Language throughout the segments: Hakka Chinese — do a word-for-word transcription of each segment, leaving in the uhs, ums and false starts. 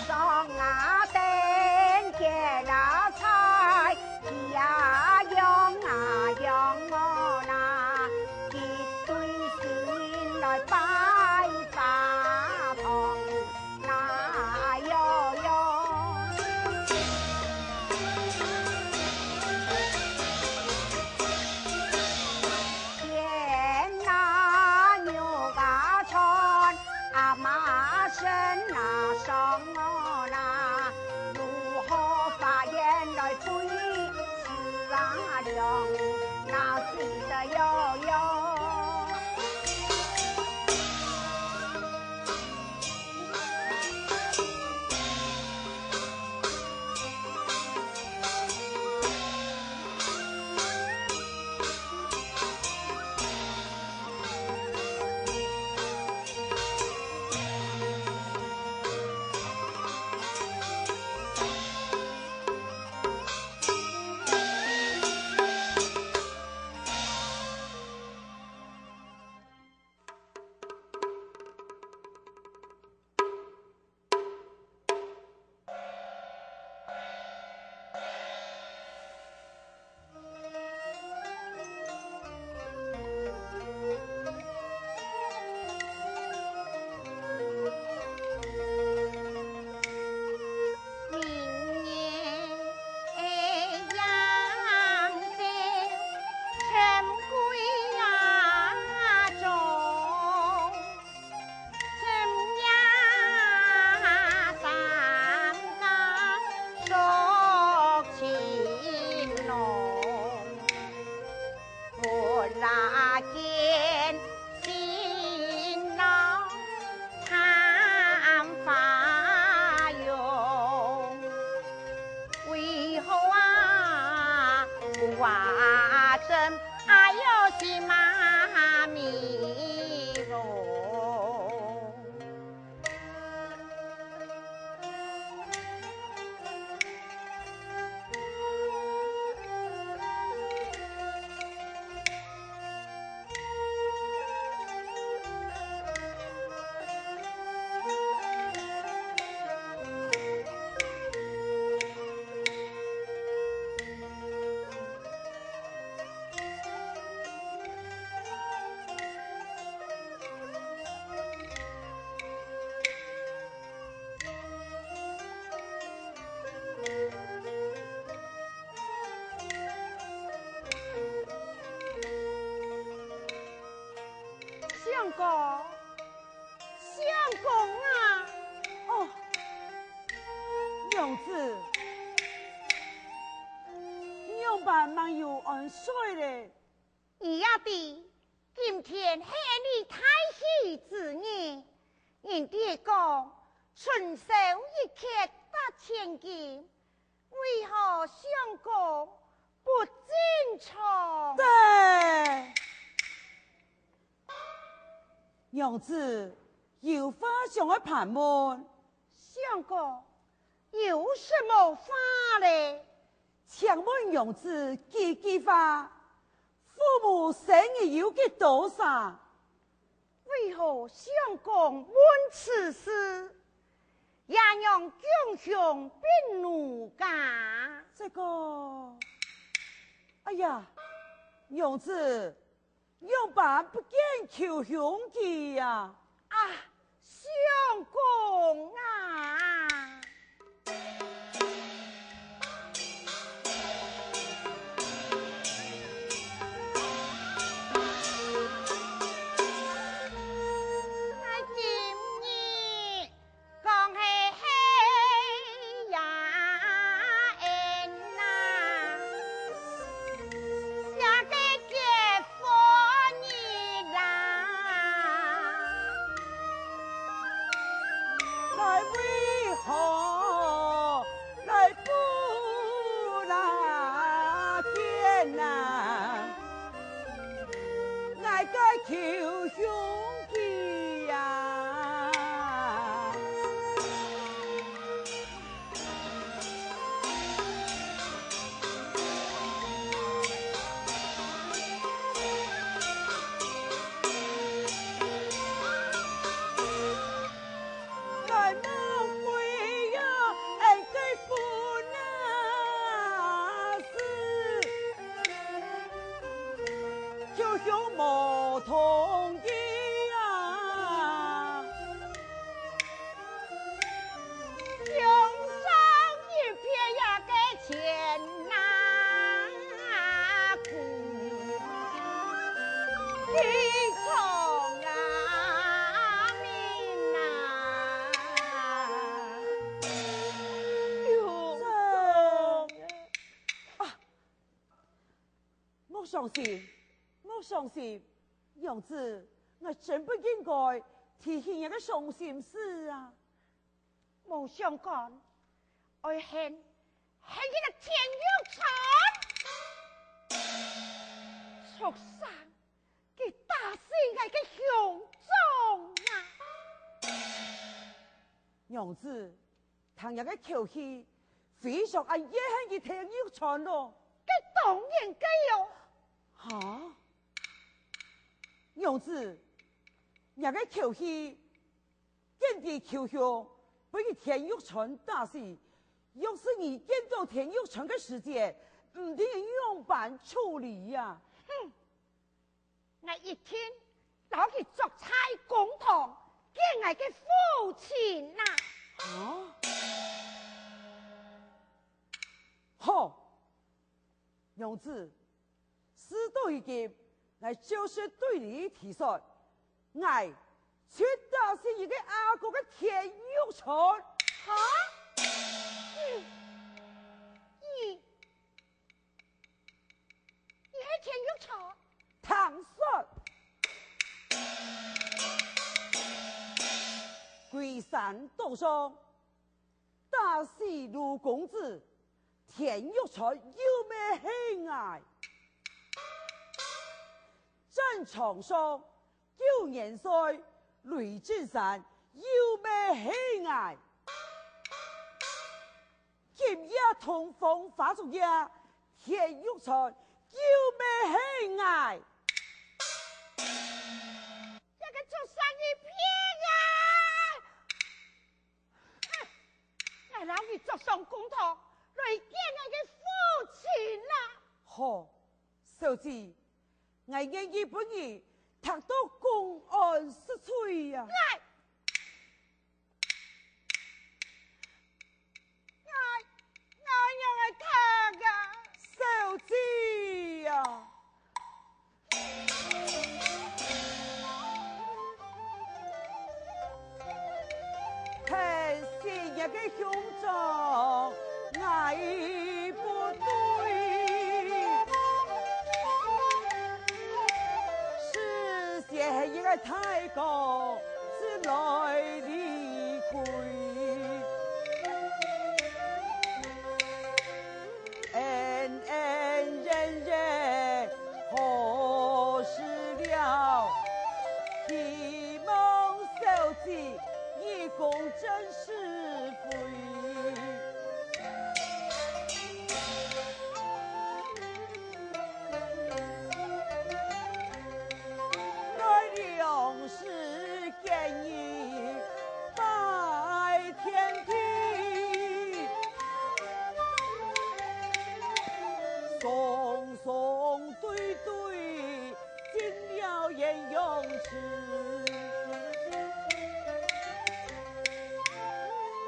上啊灯结啊彩，呀样啊样哦啦，一对新来拜花堂。 那哟哟。天哪，牛啊穿，阿妈身那上哦啦，如何发言来对此啊量，那死得哟哟。明月映照春闺中。 春夜三更诉情浓，忽然见新郎探花容。为何啊，花针 哎哟，是妈咪哦。相公， 相公啊！哦，娘子，你仰般吂有安睡咧？你也知，今天係你大喜之日，人哋講，春宵一刻值千金， 為何相公不進床？對，娘子有話想愛盤問。相公，有什麼話咧？請問娘子幾句話，父母生你有幾多儕？ 為何相公問此事？爺娘降兄並奴家。這個，哎呀，娘子，仰般不見舅兄佢呀？啊，相公啊！求兄弟呀！来，莫怪呀，俺个夫人啊，是 就像无同意啊。用上一片呀个钱呐，苦的虫啊，命啊。用上啊。 莫伤心，莫伤心，娘子，𠊎真不應該提起你个傷心事啊。無相干，愛恨，恨佢个田玉釧，畜生，佢打死𠊎个兄長啊！娘子， 聽若个口氣，非常恁怨恨佢田玉釧咯。該當然个喲。哈？娘子，若个口氣，見知舅兄分佢田玉釧打死，若是你見到田玉釧个時節，毋知你仰般處理呀？哼！ 𠊎一定摎佢捉在公堂，見𠊎个父親啊！啊？好，娘子，事到如今，𠊎就是對你提出，𠊎就打死你个阿哥个田玉釧。哈？你，你 你係田玉釧？聽說，龜山島上打死盧公子，田玉釧又乜係𠊎。戰場上 九元帥雷震山又乜係𠊎。今夜洞房花燭夜，田玉釧又乜係𠊎。這个畜生一片啊！哼，𠊎摎你捉上公堂，來見𠊎个父親啊！好，小姐， 𠊎願意分你踢到公安釋罪啊！𠊎，𠊎，𠊎讓𠊎踢啊！小姐啊！ 恨死若个兄長，𠊎不對。事先係一个大哥，是來理虧。 恩恩怨怨何時了？希望小姐你公正是非。来两世 建议拜天地，双双对对，进了鄱阳池。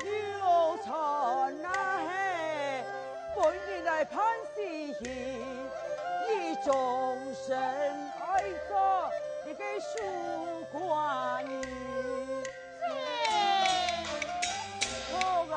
流传啊嘿，本人来判死刑，你终身爱做你个守寡人。 好啊。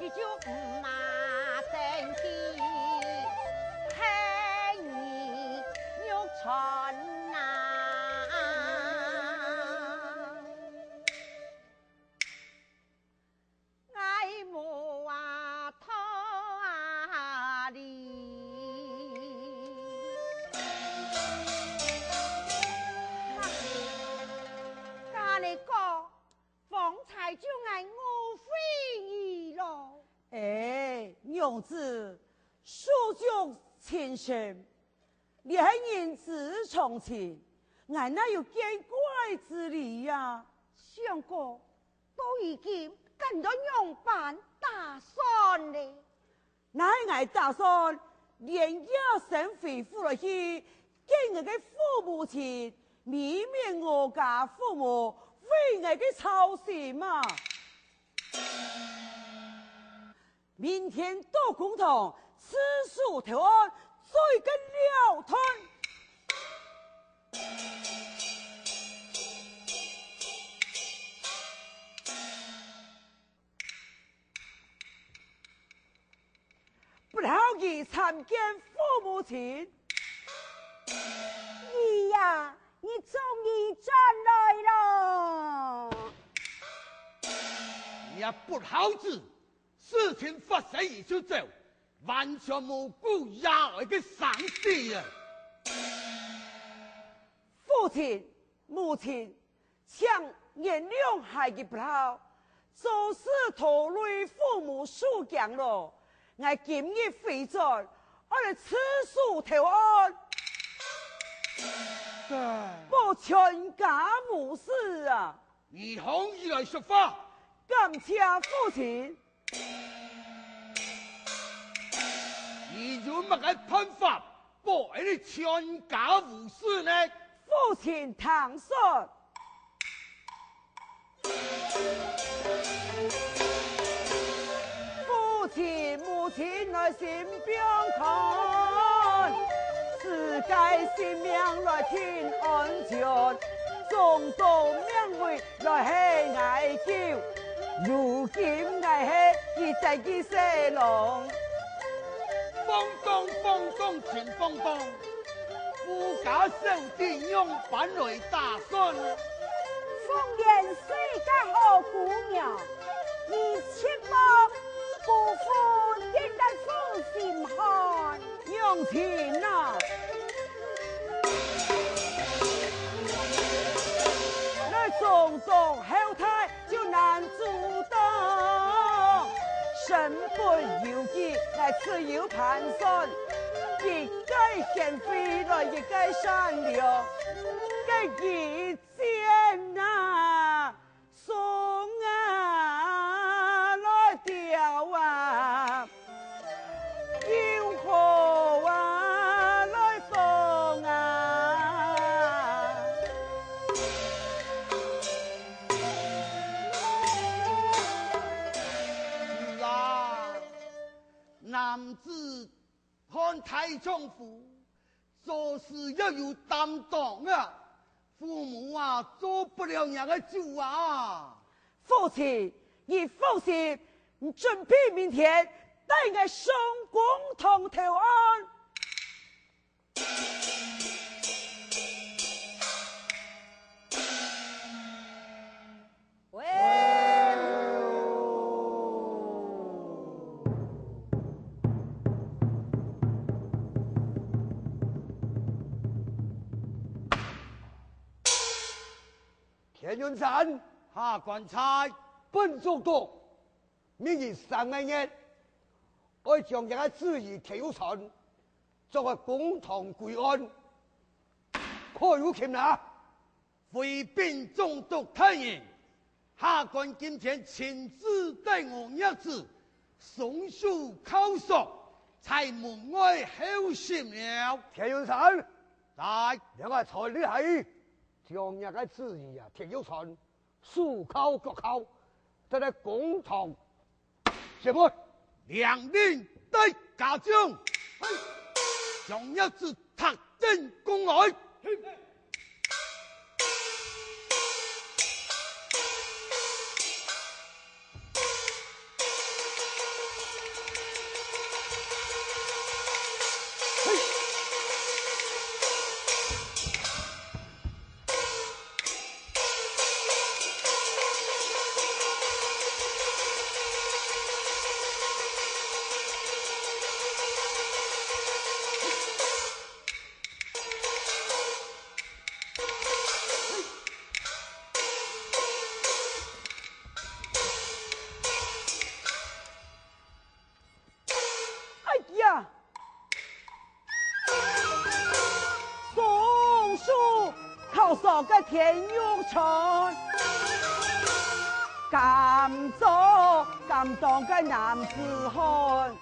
就毋嘛生气，黑你肉穿啊。爱慕啊，讨啊哩。啊，家里哥， 方才就𠊎誤會你咯。哎，娘子，手足情深，這係人之常情，𠊎哪有見怪之理呀？相公，到如今，該愛仰般打算呢？ 乃𠊎打算連夜先回府來去見𠊎个父母親，未免我家父母為𠊎个操心啊！明天到公堂，自首投案，做一个了斷。 不好意參見父母親。兒呀，你終於轉來了。你也不孝子，事情發生你就走，完全無顧爺哀个生死啊！父親、母親， 請原諒孩兒不孝，做事拖累父母受驚咯。𠊎今日回轉，愛來自首投案，保全家無事啊！你好意來說話！感謝父親。 你有麼个辦法保你全家無事呢？父親聽說。父親母親來身邊看，自家性命來挺安全，總到命危 來係𠊎救，如今𠊎係佢个細郎。放蕩，放蕩，盡放蕩！富家小弟仰般來打算？紅顏水家好姑娘，你切莫辜負天大父心漢。 娘親啊，來中宗後代就難阻擋，身不由己，𠊎只有盤算，一个賢慧來一个善良，个一箭啊！ 送啊來吊啊，又好啊來放啊。是啊，男子 看大丈夫，做事要有擔當啊！父母啊，做不了若个主啊！父親，你放心，你準備明天帶𠊎上公堂投案。 田雲山，下官在。本總督，明日三月日，愛將這个旨意貼入船，作為公堂歸案，可有擒拿？ 回禀總督大人，下官今天親自帶吾娘子雙手銬索，在門外候審了。田雲山，在。兩个傳令下去，將這个旨意啊貼入船，手銬腳銬，帶來公堂 審問。領令帶家將，將娘子踢進宮外。多少个田肉穿，敢做敢当个男子汉，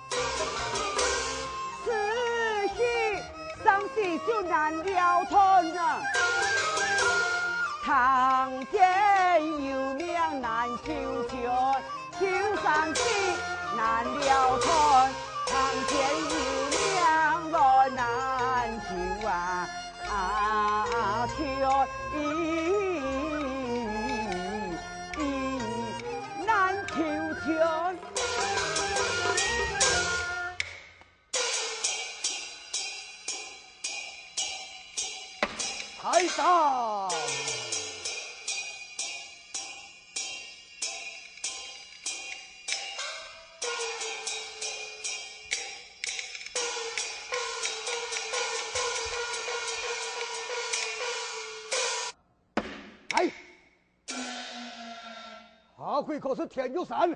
死去生死就难了断啊！常见有名难求全， 求生死难了脱，常见有名来难求啊，啊，求，咦，咦，难求全。 开打！来！ 下回可是田玉山。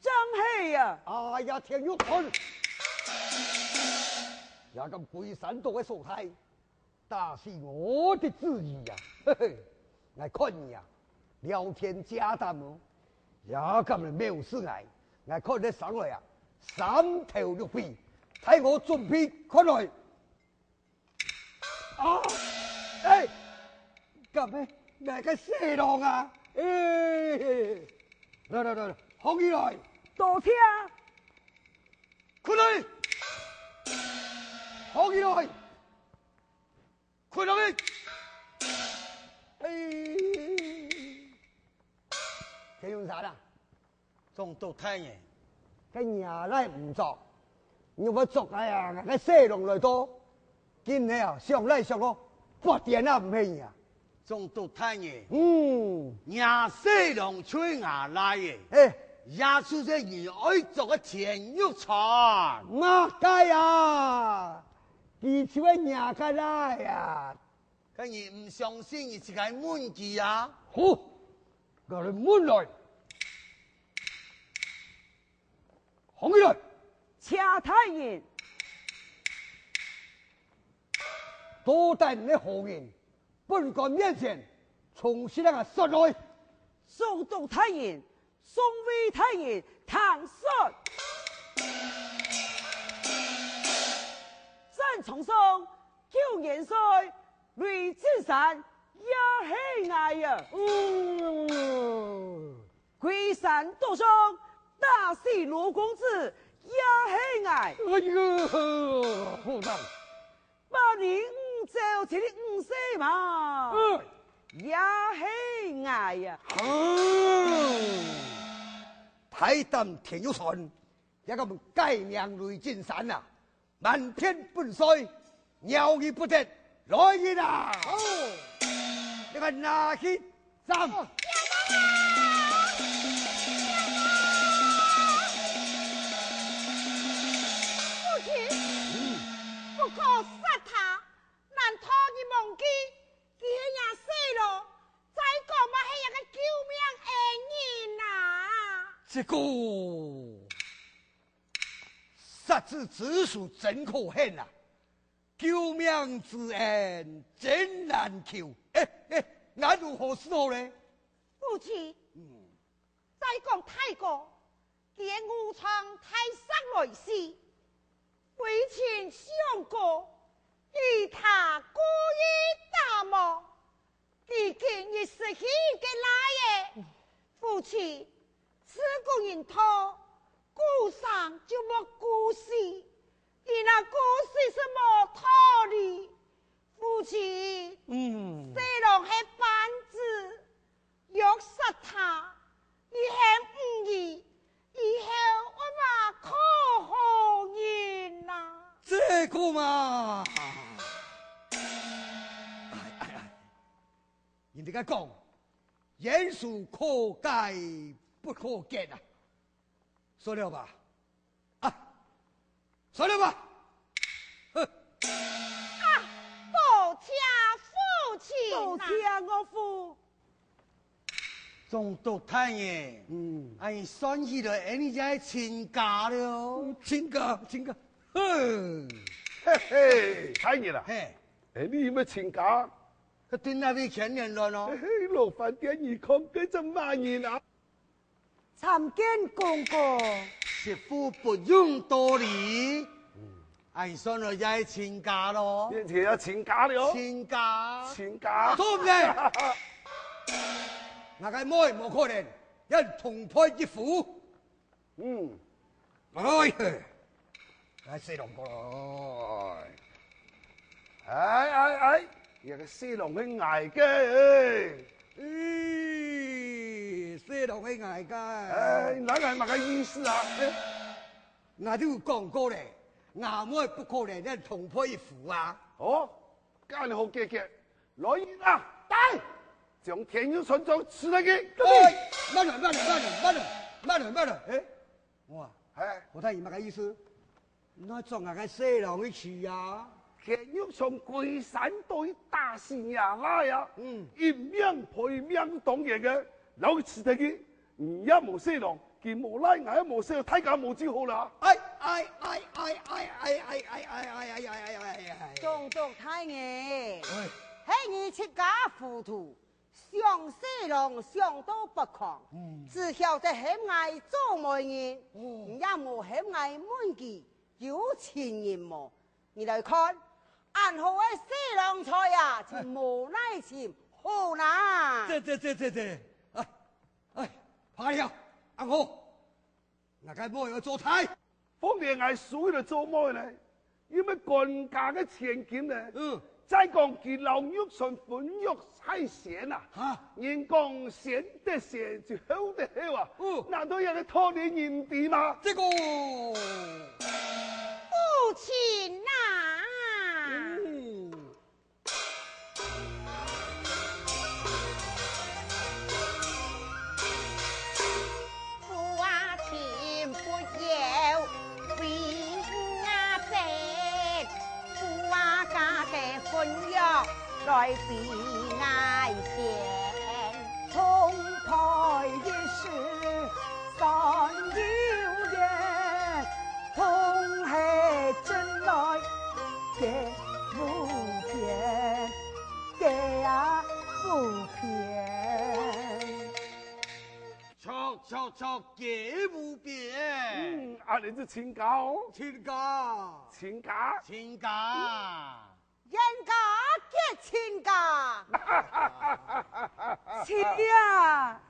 正係啊！哎呀，田玉山！也敢歸山多个所在，打死我的主意呀！嘿嘿，𠊎看你啊，聊天假膽哦，也敢來藐視𠊎，𠊎看你上來啊，三頭六臂，待𠊎準備看來！ 啊！哎！敢係𠊎个細郎啊！哎！來來來來，放起來！多謝！睏來！放起來！睏落去！哎！田玉山啊！ 總督大人，該若倈毋著，你會著𠊎啊，𠊎个細郎來到，今日啊，想來想去，發癲啊，毋係你啊。總督大人，嗯。若細郎就係吾倈仔，哎。也就係你愛著个田玉山。麼个啊？佢就係若个倈仔啊！該你毋相信，你自家問佢啊。好，𠊎來問來。 放起來！謝大人。到底你係何人？本官面前，從實同𠊎說來。總督大人，眾位大人，聽說。戰場上，九元帥，雷震山，也係𠊎啊。嗯。 歸山多將，打死羅公子，也係𠊎。哎喲，好難。八年五朝前的五歲馬，嗯。也係𠊎啊。嗯。大膽田玉山，也敢改名雷震山啊！ 瞞天問罪，饒你不得，來人啊！好。你个拿去斬！父親，嗯。不可殺他，難道你忘記佢係若細郎，再講嘛係若个救命恩人啊！這个 殺之之手真可恨啊！救命之恩真難求。哎，哎，𠊎如何是好呢？父親，嗯。再講大哥，佢係誤撞大石來死，為情相顧，與他故意打謀， 佢今日失去个倈仔，父親，自古人道，孤生就莫顧死，佢若顧死係無道理。父親，嗯。細郎係番子，若殺他，佢係毋義，以後愛麼个好人啊？這个嘛，哎，哎，哎。 人家講，冤仇可解不可結啊！算了吧，啊，算了吧，哼！啊，多謝父親啊！多謝岳父！總督大人，嗯。恁樣算起來，𠊎俚就係親家了。親家，親家，哼！嘿嘿，大人啊，嘿。𠊎俚乜親家？佢對哪位牽連來咯？嘿嘿，老番仔，你看該隻麼人啊？參見公公。媳婦不用多禮，恁樣算來也係親家咯。你也係親家了？親家。親家。做毋得！𠊎个妹無可能，也同配一夫。 嗯。哎，來，細郎過來。哎，哎，哎，這个細郎係𠊎个。咦，細郎係𠊎个。哎，𠊎，𠊎麼个意思啊？哎。𠊎都有講過咧，𠊎妹不可能同配一夫啊。哦， 恁好解決，來人啊，帶！將田玉春捉起來去！哎，慢來，慢來，慢來，慢來，慢來，慢來！哎，哇，哎，我看你麼个意思？你愛捉𠊎个細郎去呀？田玉春歸山到去打死若倈啊！嗯，一命賠一命當然个，摎佢㓾忒去。 你也無細郎，佢無倈，𠊎也無細，大家無就好啦。哎，哎，哎，哎，哎，哎，哎，哎，哎，哎，哎，哎，哎，哎，哎。總督大人，哎。係你自家糊塗，想細郎想到發狂，嗯。只曉得喊𠊎做媒人，哦。你也無喊𠊎問佢有情人無？你來看，恁好个細郎才啊，就無哪尋好啦。這，這，這，這，這，啊， 哎，怕了，阿哥，𠊎个妹愛做大。方便𠊎收佢來做妹呢，因為官家个千金呢，嗯。再講佢摎玉春婚約在先啊，哈？人講先得先就後得後啊，嗯。難道這个道理你毋知嗎？這个，父親啊！嗯。 父啊，請不要為我爭，父啊，家家婚約來比𠊎先。重配一世算有緣， 同係真來結無緣，結啊無緣。著，著，著，結無緣。嗯，恁樣就親家哦。親家。親家。親家。 冤家結親家。是啊，